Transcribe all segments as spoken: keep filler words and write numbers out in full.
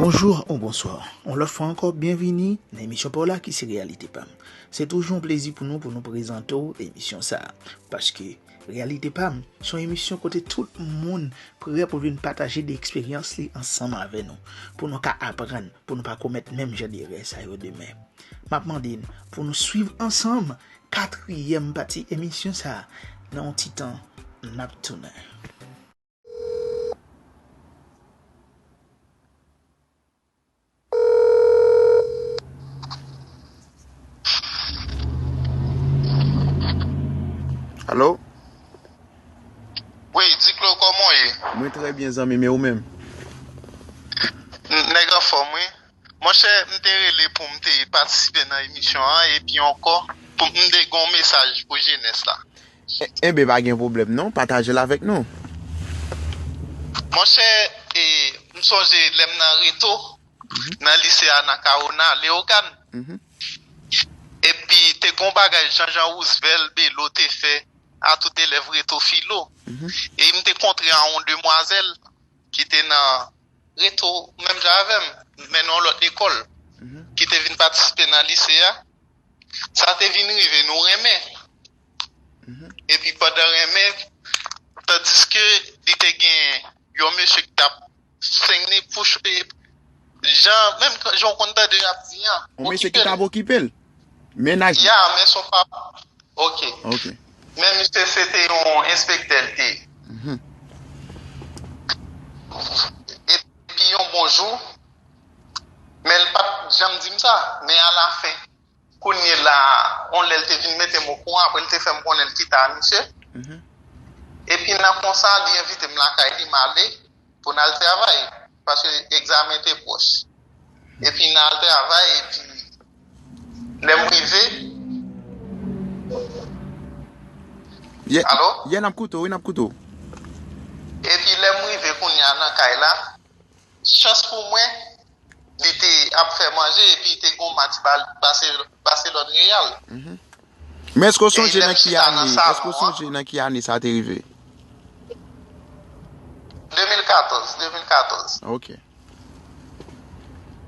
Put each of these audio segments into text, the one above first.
Bonjou ou bonswa. Yon lòt fwa ankò, byenvini nan emisyon pa w la ki se Reyalite pa m. Se toujou yon plezi pou nou, pou nou prezante w emisyon sa a. Paske Reyalite pa m, se yon emisyon kote tout moun prè pou vin pataje de eksperyans li ansanm avè nou, pou nou ka aprann, pou nou pa komèt menm jan de erè sa yo demen. M ap mande n pou nou swiv ansanm katriyèm pati emisyon sa a. Nan yon ti tan, n ap tounen. Alo? Wi, Diklo, kòman w ye? Mwen trè byen, zanmi m, e ou menm? N- Nèg anfòm, wi. Monchè, m te rele pou m te patisipe nan emisyon an, epi ankò, pou m te gen yon mesaj pou jenès la. E- Enben, pa gen pwoblèm non, pataje l avèk nou. Monchè, e, m sonje lè m nan Reto, nan lise a, nan Kawona, Leyogàn. Mhm. Epi te gon bagay Jean Jean Roosevelt Belo te fè a tout elèv Reto Filo. Mhm. E m te kontre a yon demwazèl ki te nan Reto, menm jan avè m, men nan yon lòt lekòl, mhm, ki te vin patisipe nan lise a. Sa te vin rive, nou renmen. Mhm. Epi pandan renmen, tandiske li te gen yon mesye ki t ap sengni pou ch- e, jan, menm jan w konn tande y ap di an, yon mesye ki t ap okipe l. Mennaj li. Ya, men son pa. Ok. Ok. Men misye se te yon enspektè l te ye. Mhm. Epi yon bon jou, men l pa t janm di m sa, men alafen, kounye la, yon lè l te vin mete m okouran, apre l te fè m konnen l kite a misye. Mhm. Epi nan konsa, li envite m lakay li, m ale pou n al travay, paske egzamen te pwòch. Epi n al travay, epi lè m rive, ye, alo? Ye, n ap koute w, wi, n ap koute w. Epi lè m rive kounye a nan kay la, chans pou mwen, li te ap fè manje, epi te gon matiba pase, pase lòt reyal. Mhm. Men èske w sonje nan ki ane, èske w sonje nan ki ane sa te rive? De mil katòz, de mil katòz. Ok.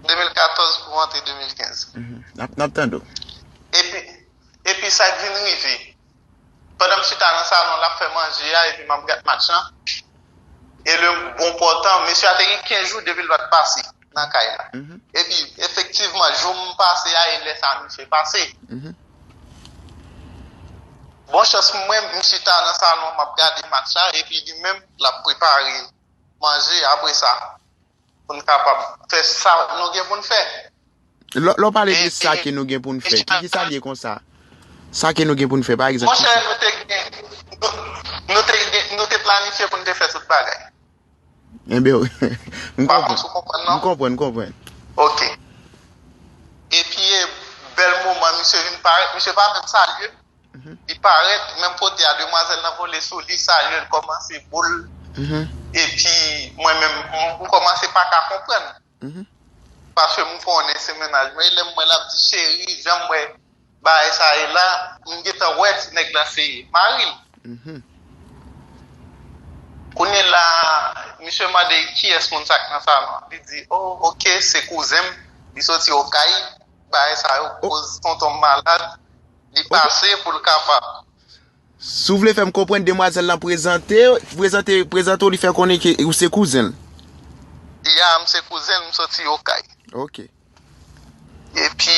De mil katòz pou antre de mil kenz. Mhm. N ap, n ap tande w. Epi, epi sa k vin rive, pandan m chita nan salon, l ap fè manje a, epi m ap gad match lan. E le bon pòtan, mesye a te gen kenz jou depi l pa t pase nan kay la. Mhm. Epi, efektivman, jou m pase a, e lè sa misye pase. Mhm. Bon chans mwen, m chita nan salon, m ap gade match la, epi li menm, l ap prepare manje apre sa, pou n kapab fè sa nou gen pou n fè. Lè, lè w pale de sa ke nou gen pou n fè, ki, ki sa l ye konsa? Sa ke nou gen pou n fè, pa egzanp, monchè, nou te gen, nou, nou te gen, nou te planifye pou n te fè tout bagay. Enben, m konprann. M konprann, m konprann. Ok. Epi, e, bèl moman, misye vin parèt, misye pa menm salye. Mhm. Li parèt, menm kote a, demwazèl lan vole sou li, salye l, kòmanse bo l. Mhm. Epi, mwen menm, m, m kòmanse pa ka konprann. Mhm. Paske m konnen se mennaj mwen. E lè m wè l ap di, "Cheri, jan m wè bagay sa ye la," m gentan wè ti nèg la se mari l. Mhm. Kounye la, misye mande kiyès moun sa k nan salon an. Li di, "Oh, ok, se kouzen m. Li soti Okay. Bagay sa yo, koz tonton m malad. Li pase pou l kapab." Si w vle fè m konprann, demwazèl lan prezante, prezante, prezante w, li fè konnen ke ou se kouzen l. Ya, m se kouzen l, m soti Okay. Ok. Epi,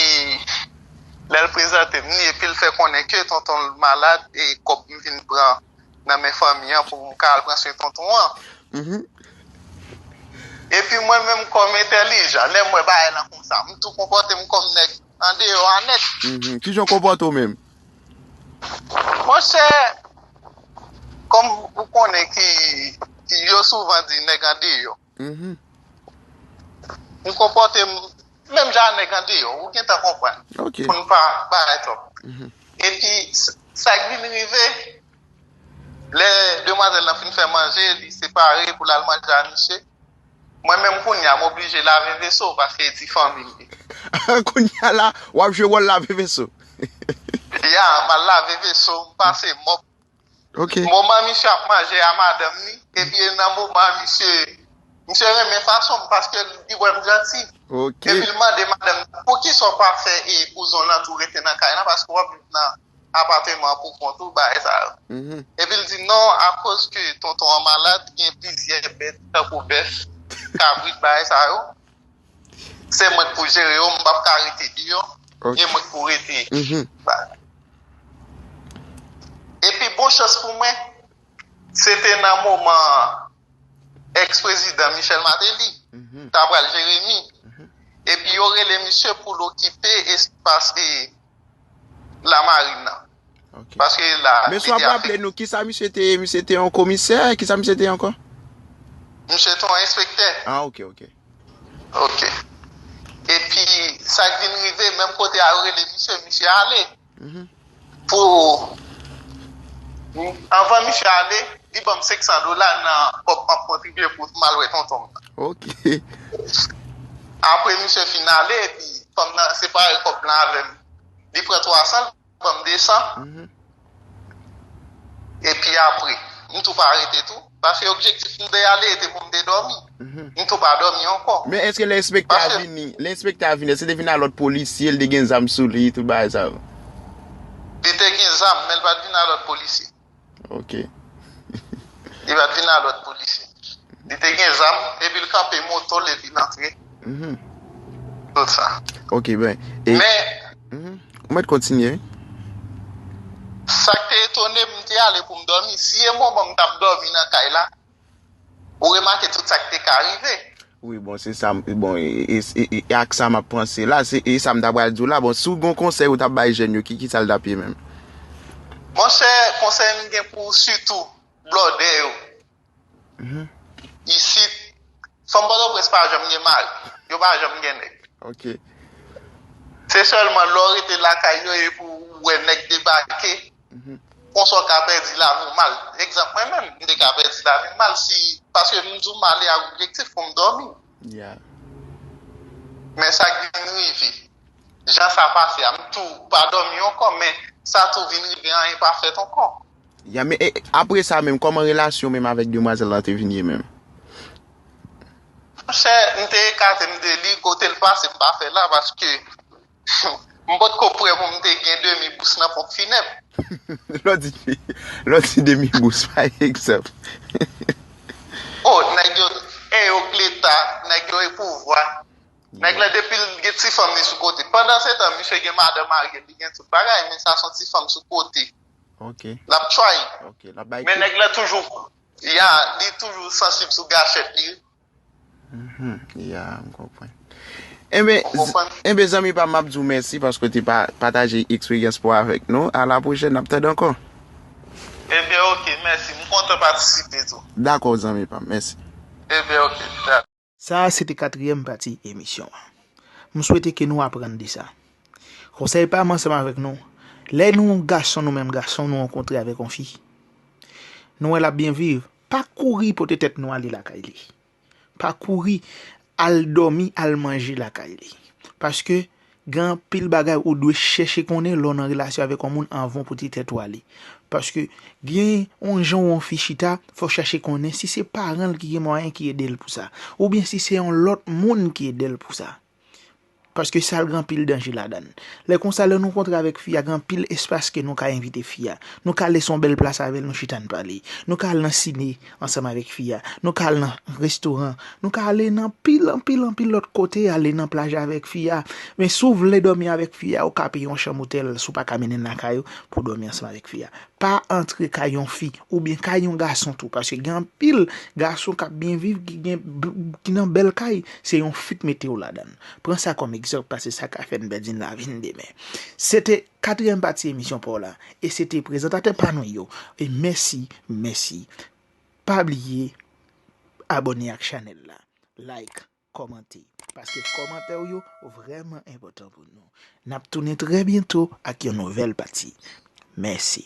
lè l prezante m li, epi l fè konnen ke tonton l malad e kòb m vin pran nan men fanmi an pou m ka al pran swen tonton an. Mhm. Epi mwen menm kòm entèlijan, lè m wè bagay lan konsa, m tou konpòte m kòm nèg andeyò a nèt. Mhm. Kijan w konpòte w menm? Monchè, kòm ou konnen ki, ki yo souvan di nèg andeyò. Mhm. M konpòte m menm jan a nèg andeyò, ou gentan konprann. Ok. Pou n pa bagay twòp. Mhm. Epi, s- sa k vin rive, lè demwazèl lan fin fè manje, li separe pou l al manje a misye. Mwen menm kounye a, m oblije lave veso paske e ti fanmi m ye. Kounye a la, w ap jwe wòl lave veso. Ya, m al lave veso, m pase mòp. Ok. Moman misye ap manje a madanm li, epi e nan moman misye Misye renmen fason m paske li wè m janti. Epi l mande madanm nan, "Poukisa w pa fè e kouzon lan tou rete nan kay lan, paske w ap viv nan apateman an pou kont ou, bagay sa yo." Epi l di, "Non, akoz ke tonton an malad, gen plizyè bèt, tankou bèf, kabrit, bagay sa yo. Se mwen k pou jere yo, m p ap ka rete deyò, e mwen k pou rete." Epi bon chans pou mwen, se te nan moman ex-prezidan Michel Martelly ta pral Jeremi. Epi yo rele misye pou l okipe espas e lamarin nan. Paske la, men si w ap raple nou, kisa misye te ye? Misye te yon komisè? Kisa misye te ye ankò? Misye te yon enspektè. Ah, ok, ok. Ok. Epi, sa k vin rive, menm kote a yo rele misye, misye ale. Pou, anvan misye ale, li ban m senk san dola nan kòb m ap kontribye pou m al wè tonton m nan. Ok. Apre misye fin ale, epi fanm nan separe kòb lan avè m. Li pran twa san, ban m de san. Epi apre, m tou pa rete tou. Paske objektif m te ale, e te pou m te dòmi. M tou pa dòmi ankò. Men èske lè enspektè a vini, lè enspektè a vini, èske te vin a lòt polisye, l te gen zam sou li, tout bagay sa yo? Li te gen zam, men l pa t vin a lòt polisye. Ok. Li pa t vin a lòt polisye. Li te gen zam, epi l kanpe moto l, epi l antre. Tout sa. Ok, ben. E, men, ou mèt kontinye, wi. Sa k te etone m, m te ale pou m dòmi. Si e moman m t ap dòmi nan kay la, ou remake tout sa k te ka rive. Wi, bon, se sa, m- bon, e, e, e, e, e ak sa m ap panse la, se, e sa m ta pral di w la. Bon, si w gen yon konsèy ou t ap bay jèn yo, ki, ki sa l t ap ye menm? Monchè, konsèy m gen pou sitou blòdè yo. Isit, fanm Pòtoprens pa janm gen mari. Yo pa janm gen nèg. Ok. Se sèlman lè w rete lakay yo epi w wè nèg debake. Konsa w ka pèdi lavi w mal. Egzanp, mwen menm, m te ka pèdi lavi m mal si, paske m di w m ale ak objektif pou m dòmi. Yeah. Men sa k vin rive. Jan sa pase a, m tou pa dòmi ankò, men sa tou vin rive, anyen pa fèt ankò. Ya, men, e, apre sa menm, kòman relasyon menm avèk demwazèl lan te vin ye menm? Monchè, m te ekate m de li, kote l pase, m pa fè la, paske m potko prè pou m te gen demi bous nan ponp finèb. Lè w di, lè w di demi bous, pa egzanp. Oh, nèg yo, e yo k leta, nèg yo e pouvwa. Nèg la, depi l gen ti fanm li sou kote. Pandan se tan, misye gen madanm marye, li gen tout bagay, men sa se yon ti fanm sou kote. Ok. L ap try. Ok, l ap bay. Men kou. Nèg la toujou, ya, li toujou sansib sou gachèt li. Mhm, ya, m konprann. Enben, ou konprann? Enben, zanmi pa m, m ap di w mèsi paske w te pa- pataje eksperyans pa w avèk nou. A la pwochèn, n ap tande ankò. Enben, ok, mèsi. M kontan patisipe tou. Dakò, zanmi pa m, mèsi. Enben, ok, dakò. Sa a se te katriyèm pati emisyon an. M swete ke nou aprann de sa. Konsèy pa m ansanm avèk nou, lè nou gason, nou menm gason, nou rankontre avèk yon fi, nou wè l ap byen viv, pa kouri pote tèt nou ale lakay li. Pa kouri al dòmi, al manje lakay li. Paske gen anpil bagay ou dwe chèche konnen lè w nan relasyon avèk yon moun anvan w pote tèt ou ale. Paske gen yon jan yon fi chita, fò w chache konnen si se paran l ki gen mwayen ki ede l pou sa. Oubyen si se yon lòt moun ki ede l pou sa. Paske sa l gen anpil danje ladan l. Lè konsa, lè nou kontre avèk fi a, gen anpil espas ke nou ka envite fi a. Nou ka ale sou yon bèl plas avè l, nou chita n pale. Nou ka al nan sine ansanm avèk fi a. Nou ka al nan restoran. Nou ka ale nan anpil, anpil, anpil lòt kote, ale nan plaj avèk fi a. Men si w vle dòmi avèk fi a, ou ka peye yon chanm otèl si w pa ka mennen l lakay ou pou w dòmi ansanm avèk fi a. Pa antre kay yon fi oubyen kay yon gason tou, paske gen anpil gason k ap byen viv, ki gen, ki nan bèl kay, se yon fi k mete yo ladan l. Pran sa kòm egzanp, paske sa ka fè n pèdi n lavi n demen. Se te katriyèm pati emisyon pa w la, e se te prezantatè pa nou yo. E mèsi, mèsi. Pa bliye abòne ak chanèl la, like, kòmante, paske kòmantè w yo vrèman enpòtan pou nou. N ap tounen trè byento ak yon nouvèl pati. Mèsi.